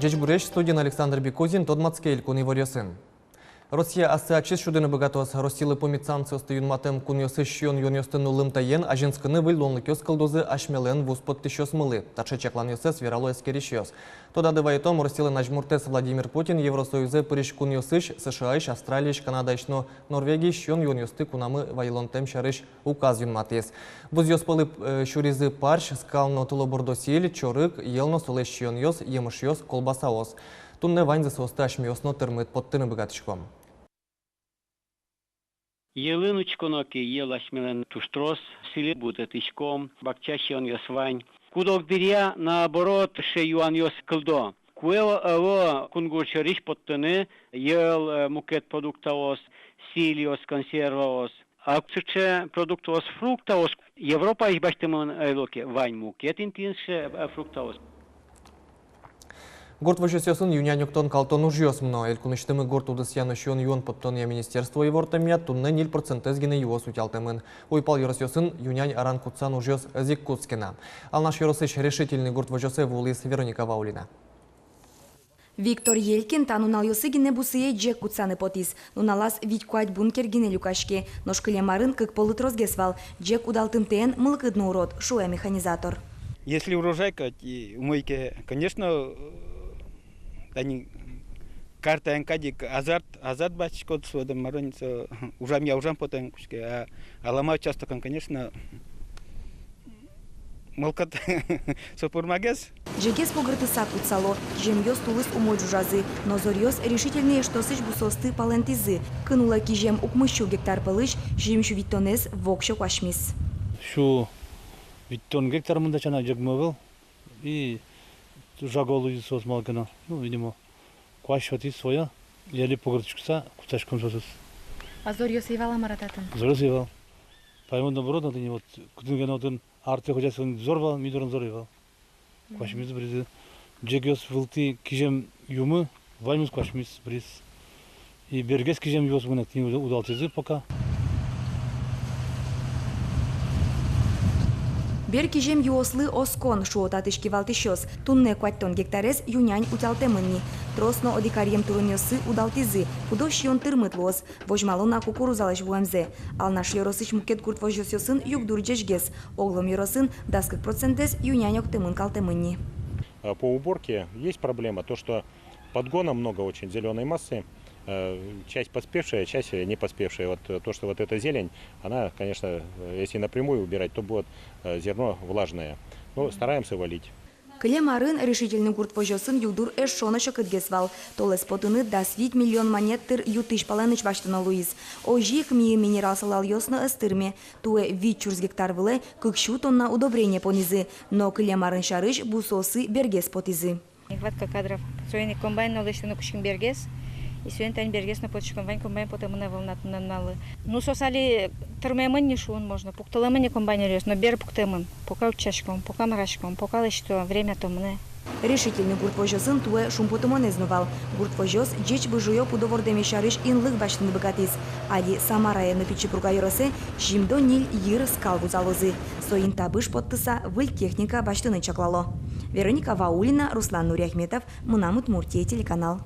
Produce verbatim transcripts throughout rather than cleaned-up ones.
Ӟечбуресь, студиын Александр Бекузин, тодматске элькун иворъёсын. Россия ассэ ачиз сюдыны быгатоз. Россилы пумит санкциосты юнматэм кунъёсысь сиён-юонъёсты нуллымтэен азинскыны выль луонлыкъёс кылдозы асьмелэн вузпоттӥсьёсмылы. Таӵе чакланъёссэс верало эскерисьёс. Тодады вайытом, Россилэн азьмуртэз Владимир Путин Евросоюзэ пырись кунъёсысь, С Ш Аысь, Австралиысь, Канадаысь но Норвегиысь сиён-юонъёсты кунамы вайылонтэм сярысь указ юнматӥз. Вузъёс пӧлы, э, сюризы парсь, скал но тылобурдо сӥль, чорыг, йӧл но солэсь сиёнъёс, емышъёс, колбасаос. Туннэ ваньзэ соосты асьмеос но тырмыт поттыны быгатӥськом. Йӧлын учконо ке, йӧл асьмелэн туж трос, сӥльы будэтӥськом, бакча сиёнъёс вань. Куд-ог дыръя, наоборот, сыӵе юанъёс кылдо. Куэ ӧвӧл кунгож сьӧрысь поттыны йӧл, э, мукет продуктаос, сӥльёс, консерваос. А сыӵе продуктаос, фруктаос Европаысь басьтэмын ӧвӧл ке, вань мукет интыын сыӵе, э, фруктаос. Гурт возёсъёсын ю-нянь октон-калтон ужъёс мыно. Элькунысьтымы гурт удысъя но сиён-юон поттонъя министерство ивортэмъя, туннэ ньыль процентэз гинэ юос утялтэмын. Уйпал ёросъёсын ю-нянь аран-кутсан ужъёс ӧз ик кутске на. Алнаш ёросысь Решительный гурт возёсэ вуылӥз Вероника Ваулина. Виктор Елькин та нуналъёсы гинэ бусые ӟег кутсаны потӥз. Нуналаз вить-куать бункер гинэ люкаське. Нош кылем арын кык поллы тросгес вал. Ӟег удалтымтэен мылкыд но урод, шуэ механизатор. Если урожай кадь и умой ке, конечно, э, тани картаен кадь ик азарт, азарт басьтӥськод, шуод, мар-о ни, со ужамъя ужам потэ кутске, а, а алама участокын, конечно, мылкыд со пӧрмагес. Ӟегез погыртыса кутсало, киземъёс тулыс умой ӝужазы, но зоръёс Решительный эштосысь бусыосты палэнтӥзы. Кын улэ кизем укмыссю гектар пӧлысь сизьымсю витьтонэз воксё куасьмиз. Сю витьтон гектар мында сяна ӟегмы ӧвӧл, и жаго луизы соос малы ке но, ну, видимо, куазь сётӥз свое, яли погыртӥськыса кутсаськом соосыз. А зоръёс ӧй вал-а, мар-а, татын? Зоръёс ӧй вал. Паймон, наоборот, но тӥни вот кытын ке но отын артэ хозяйствоын зор вал, ми дорын зор ӧй вал. Куасьмиз, быризы. Ӟегъёс вылтӥ кизем юмы, ваньмыз куасьмиз, быриз. И бергес кизем юос мынэ, тӥни уд-, удалтӥзы пока. Бер кизем юослы оскон, шуо татысь кивалтӥсьёс. Туннэ куатьтон гектарез ю-нянь утялтэмын ни. Трос но одӥг аръем турынъёссы удалтӥзы, пудо сиён тырмыт луоз. Возьмало на кукурузалэсь вуэмзэ. Алнаш ёросысь мукет гурт возёсъёсын югдур ӟечгес. Оглом ёросын дас кык процентэз ю-нянь октэмын-калтэмын ни. А по уборке есть проблема, то, что подгона много очень зелёной массы, э, часть поспевшая, часть не поспевшая. Вот, э, то, что вот эта зелень, она, конечно, э, если напрямую убирать, то будет, э, зерно влажное. Но стараемся валить. Кылем арын Решительный гурт возёсын югдур эшшо но секытгес вал. Толэз потыны дас вить миллион манет тыр ю-тысь палэнысь басьтоно луиз. Озьы ик миым минерал салалъёс но ӧз тырме. Туэ вить сюрс гектар вылэ кык сю тонна удобрение понӥзы. Но кылем арын сярысь бусыосы бергес потӥзы. Нехватка кадров. Соин ик комбайн но лэсьтыны кутским бергес. И соин тань бергес но потӥськом, вань комбайн потэмын ӧвӧл на туннэ нуналлы. Ну, соос али тырмемын ни, шуыны можно. Пуктылэмын ни комбайнеръёс, но бер пуктэмын. Пока утчаськом, пока мыраськом, пока лэсьто, время-то мынэ. Решительный гурт возёсын туэ шумпотымонэз но вал. Гурт возёс ӟеч выжыё пудо вордэме сярысь инлык басьтыны быгатӥз. Али Самарае но Пичи Пурга ёросэ сизьымдон ньыль йыр скал вузалозы. Соин табыш поттыса выль техника басьтыны чаклало. Вероника Ваулина, Руслан Нуриахметов, «Мынам Удмуртие» телеканал.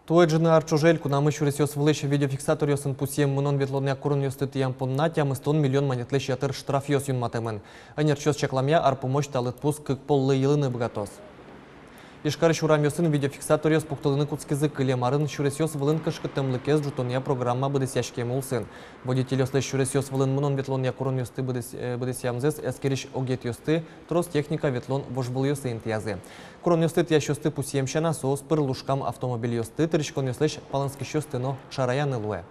Туэ ӝыны ар ӵоже элькунамы сюресъёс вылысь видеофиксаторъёсын пусъем мынон-ветлонъя куронъёсты тӥям понна тямыстон миллион манетлэсь ятыр штрафъёс юнматэмын. Ӧнерчиос чакламъя, ар пумозь та лыдпус кык поллы йылыны быгатоз. Ижкарысь урамъёсын видеофиксаторъёс пуктылыны кутскизы кылем арын сюресъёс вылын кышкыттэмлыкез ӝутонъя программа быдэсъяськем улсын. Водительёслэсь сюресъёс вылын мынон-ветлонъя куронъёсты быдэс-, э, быдэсъямзэс эскерись огетъёсты трос техника ветлон вожвылъёсы интыязы. Куронъёсты тӥясьёсты пусъем сяна, соос пыр лушкам автомобильёсты, тырыськонъёслэсь палэнскисьёсты но шараяны луэ.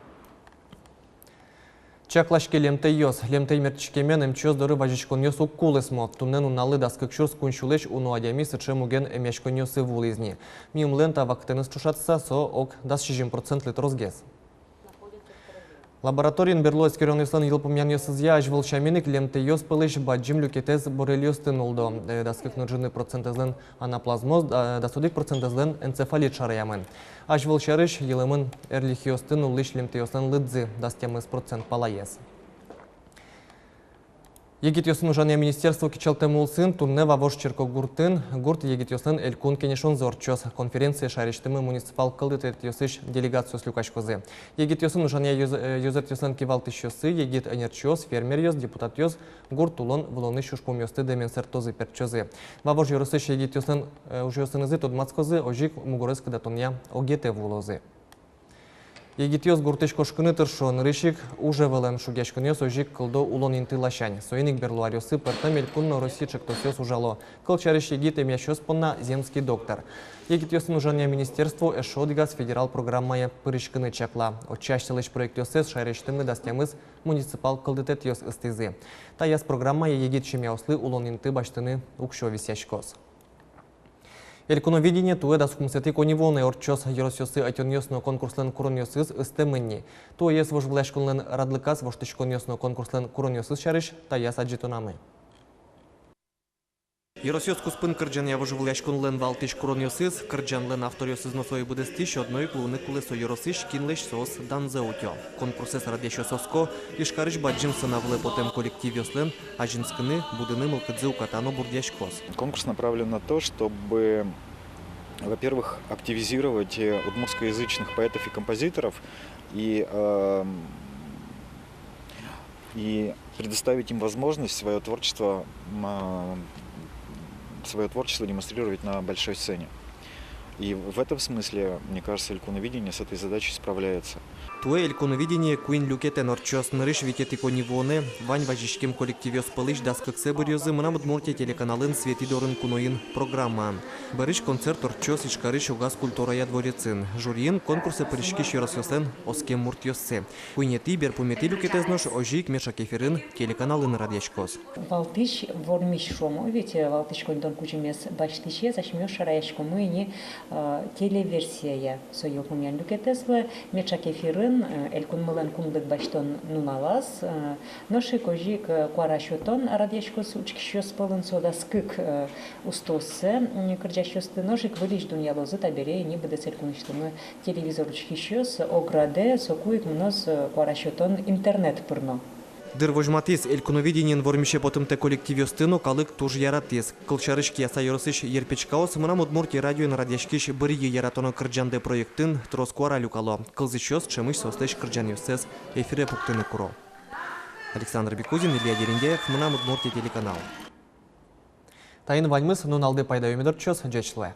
Чаклаське лемтэйёс. Лемтэй мерттӥськемен эмчиос доры вазиськонъёс уг кулэсмо. Туннэ нуналлы дас кык сюрс куинь сюлэсь уно адями сыӵе муген эмъяськонъёсы вуылӥз ни. Мималэн та вакытэныз ӵошатыса, со ог дас сизьым процентлы тросгес. Лабораториын берло эскеронъёслэн йылпумъянъёсызъя, азьвыл сямен ик лемтэйёс пӧлысь бадӟым люкетэз боррелиозты нулло. Э, дас кык но ӝыны процентэзлэн анаплазмоз, да, дас одӥг процентэзлэн энцефалит шараямын. Азьвыл сярысь йылэмын эрлихиосты нуллӥсь лемтэйёслэн лыдзы, дас тямыс процент палаез. Егитъёсын ужанъя министерство кичӧлтэмын улсын туннэ Вавож черкогуртын гурт егитъёслэн элькун кенешонзы ортчоз. Конференцие шаерысьтымы муниципал кылдытэтъёсысь делегациос люкаськозы. Егитъёсын ужанъя ёз-, э, ёзэтъёслэн кивалтӥсьёссы, егит ӧнерчиос, фермеръёс, депутатъёс гурт улон-вылонысь ужпумъёсты дэмен сэрттозы-пертчозы. Вавож ёросысь егитъёслэн, э, ужъёсынызы тодматскозы, озьы ик мугорез кыдатонъя огетэ вуылозы. Егитъёс гуртысь кошкыны тыршо, нырысь ик уже вылэм шугъяськонъёс озьы ик кылдо улон инты ласянь. Соин ик берло аръёсы пӧртэм элькун но Россия ӵектосъёс ужало. Кылсярысь, егит эмъясьёс понна «Земский доктор». Егитъёсын ужанъя министерство эшшо одӥгаз федерал программае пыриськыны чакла. Отчы асьсэлэсь проектъёссэс шаерысьтымы дас тямыс муниципал кылдытэтъёс ыстӥзы. Таяз программае егит семьяослы улон инты басьтыны уксё висъяськоз. Элькуновидение туэ дас укмысэтӥ коньывуонэ ортчоз. Ёросъёсы ӧтёнъёс но конкурслэн куронъёсыз ыстэмын ни. Туэез вожвылъяськонлэн радлыказ воштӥськонъёс но конкурслэн куронъёсыз сярысь таяз адӟытонамы. Ёросъёс куспын кырӟанъя вожвылъяськонлэн валтӥсь куронъёсыз, кырӟанлэн авторъёсыз но сое быдэстӥсь одно ик луыны кулэ со ёросысь, кинлэсь соос данзэ утё. Конкурсэз радъясьёс оско: Ижкарысь бадӟым сцена вылэ потэм коллективъёслэн азинскыны, будыны мылкыдзы уката но бурдъяськоз. Конкурс направлен на то, чтобы, во-первых, активизировать, э, удмуртскоязычных поэтов и композиторов и, эм, и предоставить им возможность своё творчество, м, а, своё творчество демонстрировать на большой сцене. И в этом смысле, мне кажется, Элькуновидение с этой задачей справляется. Туэ Элькуновидение куинь люкетэн ортчоз. Нырысь витетӥ коньывуонэ вань вазиськем коллективъёс пӧлысь дас кыксэ быръёзы «Мынам Удмуртие» телеканалын «Светӥ дорын куноын» программаын. Бӧрысь концерт ортчоз Ижкарысь огаз культурая дворецын. Жюриын конкурсэ пыриськись ёросъёслэн оскем муртъёссэ. Куинетӥ, берпуметӥ люкетэз нош озьы ик меӵак эфирын телеканалын радъяськоз. Валтӥсь вормись, шуом, ведь, э, валтӥсь коньдон кузьымез басьтӥсез асьмеос шараяськомы ини, э, телеверсияя со йылпумъян люкетэзлы. Меӵак эфирын, э, Элькунмылэн кунлык басьтон нуналаз, э, нош ик озьы ик, э, куара сётон радъяськоз учкисьёс пӧлын, со дас кык, э, устооссэ, м, кырӟасьёсты, нош ик выльысь дунъялозы табере ини быдэс элькунысьтымы телевизор учкисьёс, оградэ соку ик мыноз, э, куара сётон интернет пыр но. Дыр возьматӥз: Элькуновидениен вормисе потымтэ коллективъёсты но калык туж яратӥз. Кылсярысь, Кияса ёросысь «Ерпечкаос» «Мынам Удмуртие» радиоен радъяськись «Быръи яратоно кырӟандэ» проектын трос куара люкало. Кылзӥсьёс ӵемысь соослэсь кырӟанъёссэс эфире пуктыны куро. Александр Бекузин, Илья Дерендяев, «Мынам Удмуртие» телеканал. Таин ваньмыз. Нуналды пайдаё мед ортчоз. Ӟеч луэ.